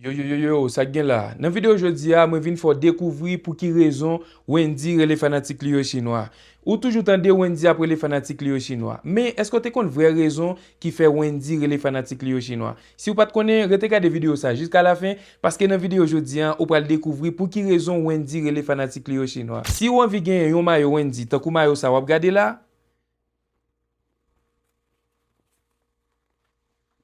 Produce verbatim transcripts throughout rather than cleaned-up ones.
Yo, yo, yo, yo, sa k gen la? Nan videyo jodi a, mwen vin fè w dekouvri pou ki rezon Wendyy rele fanatik li yo chinwa. Ou toujou tande Wendyy ap rele fanatik li yo chinwa. Men, èske w te konn vrè rezon ki fè Wendyy rele fanatik li yo chinwa? Si w pa t konnen, rete gade videyo sa jiska lafen, paske nan videyo jodi a, ou pral dekouvri pou ki rezon Wendyy rele fanatik li yo chinwa. Si w anvi genyen yon mayo Wendyy, tankou mayo sa w ap gade la,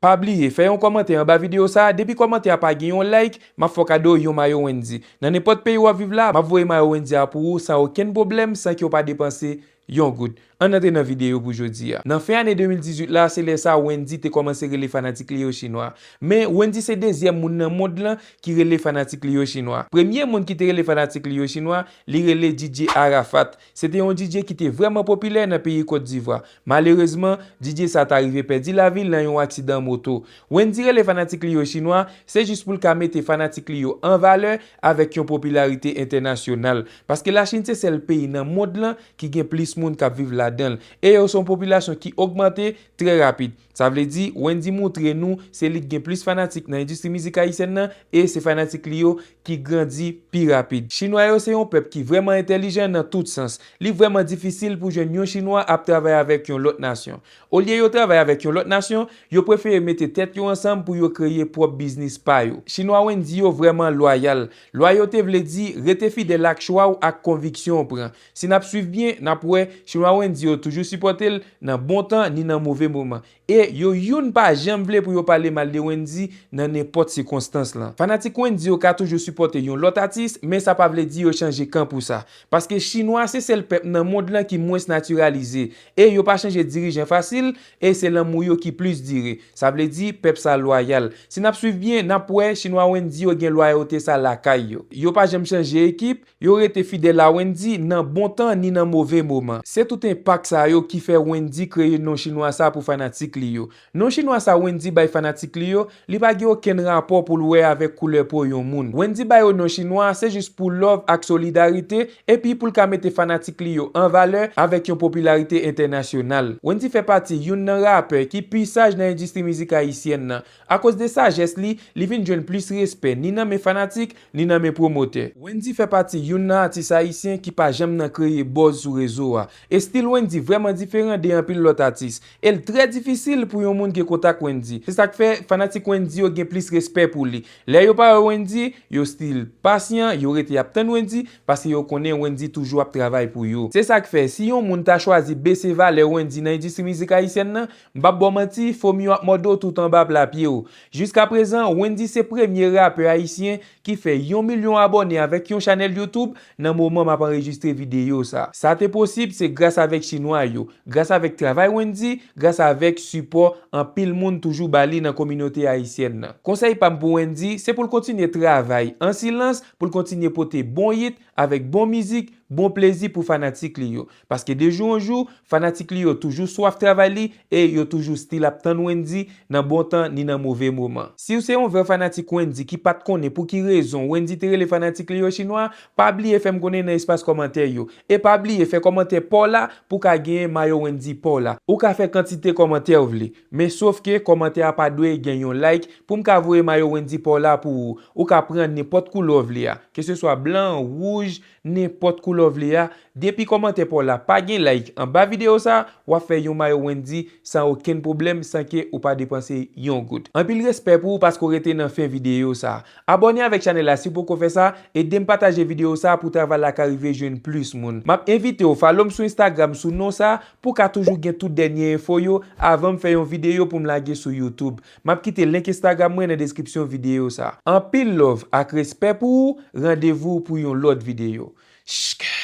pa bliye, fè yon kòmantè anba videyo sa a. Depi kòmantè a pa gen yon like, m ap fè w kado yon mayo Wendyy. Nan nenpòt peyi w ap viv la, m ap voye mayo Wendyy a pou ou san okenn pwoblèm, san ke w pa depanse yon goud. Ann antre nan videyo pou jodi a. Nan fen ane de mil dizuit la, se lè sa Wendyy te kòmanse rele fanatik li yo chinwa. Men, Wendyy se dezyèm moun nan mond lan ki rele fanatik li yo chinwa. Premye moun ki te rele fanatik li yo chinwa, li rele D J Arafat. Se te yon D J ki te vrèman popilè nan peyi Kòt Divwa. Malerezman, D J sa ta rive pèdi lavi l nan yon aksidan moto. Wendyy rele fanatik li yo chinwa, se jis pou l ka mete fanatik li yo an valè avèk yon popilarite entènasyonal. Paske Lachin se sèl peyi nan mond lan ki gen plis moun k ap viv ladan l. E yo se yon popilasyon ki ogmante trè rapid. Sa vle di, Wendyy montre nou se li k gen plis fanatik nan endistri mizik ayisyèn nan, e se fanatik li yo ki grandi pi rapid. Chinwa yo se yon pèp ki vrèman entèlijan nan tout sans. Li vrèman difisil pou jwenn yon chinwa ap travay avèk yon lòt nasyon. Olye yo travay avèk yon lòt nasyon, yo prefere mete tèt yo ansanm pou yo kreye pwòp biznis pa yo. Chinwa Wendyy yo vrèman lwayal. Lwayote vle di rete fidèl ak chwa w ak konviksyon w pran. Si n ap swiv byen, n ap wè chinwa Wendyy yo toujou sipòte l nan bon tan ni nan move moman. E yo youn pa janm vle pou yo pale mal de Wendyy nan nenpòt sikonstans lan. Fanatik Wendyy yo ka toujou sipòte yon lòt atis, men sa pa vle di yo chanje kan pou sa. Paske chinwa se sèl pèp nan mond lan ki mwens natiralize. E yo pa chanje dirijan fasil, e se lanmou yo ki plis dire. Sa vle di pèp sa lwayal. Si n ap swiv byen, n ap wè chinwa Wendyy yo gen lwayote sa lakay yo. Yo pa janm chanje ekip, yo rete fidèl a Wendyy nan bon tan ni nan move moman. Se tout enpak sa yo ki fè Wendyy kreye non chinwa sa pou fanatik li yo. Non chinwa sa Wendyy bay fanatik li yo, li pa gen okenn rapò pou l wè avèk koulè po yon moun. Wendyy ba yo non chinwa, se jis pou love ak solidarite, epi pou l ka mete fanatik li yo an valè avèk yon popilarite entènasyonal. Wendyy fè pati youn nan rapè ki pi saj nan endistri mizik ayisyèn nan. Akoz de sajès li, li vin jwenn plis respè ni nan men fanatik, ni nan men pwomotè. Wendyy fè pati youn nan atis ayisyen ki pa janm nan kreye buzz sou rezo a. Estil Wendyy vrèman diferan de anpil lòt atis. E l trè difisil pou yon moun gen kontak Wendyy. Se sa k fè fanatik Wendyy yo gen plis respè pou li. Lè yo pa wè Wendyy, yo still pasyan, yo rete ap tann Wendyy, paske yo konnen Wendyy toujou ap travay pou yo. Se sa k fè, si yon moun ta chwazi bese valè Wendyy nan endistri mizik ayisyèn nan, m p ap ba w manti, fomi yo ap mòde w tout anba pla pye w. Jiskaprezan, Wendyy se premye rapè ayisyen ki fè yon milyon abòne avèk yon chanèl YouTube nan moman m ap anrejistre videyo sa. Sa te posib, se gras avèk chinwa yo, gras avèk travay Wendyy, gras avèk sipò anpil moun toujou ba li nan kominote ayisyèn nan. Konsèy pa m pou Wendyy, se pou l kontinye travay an silans, pou l kontinye pote bon hit avèk bon mizik, bon plezi pou fanatik li yo. Paske de jou an jou, fanatik li yo toujou swaf travay li e yo toujou still ap tann Wendyy nan bon tan ni nan move moman. Si w se yon vrè fanatik Wendyy ki pa t konnen pou ki rezon Wendyy te rele fanatik li yo chinwa, pa bliye fè m konnen nan espas kòmantè yo. E pa bliye fè kòmantè pa w la pou w ka genyen mayo Wendyy pa w la. Ou ka fè kantite kòmantè w vle, men sof ke kòmantè a pa dwe gen yon like pou m ka voye mayo Wendyy pa w la pou ou. Ou ka pran nenpòt koulè w vle a, keseswa blan, wouj, nenpòt koulè w vle a. Depi kòmantè pa w la pa gen like anba videyo sa, w ap fè yon mayo Wendyy san okenn pwoblèm, san ke ou pa depanse yon goud. Anpil respè pou ou paske w rete nan fen videyo sa. Abòne avèk chanèl la si w poko fè sa, ede m pataje videyo sa pou travay la ka rive jwenn plis moun. M ap envite w follow m sou Instagram sou non sa pou w ka toujou gen tout dènye enfo yo avan m fè yon videyo pou m lage sou YouTube. M ap kite link Instagram mwen nan deskripsyon videyo sa. Anpil love ak respè pou ou, randevou pou yon lòt videyo. Shk.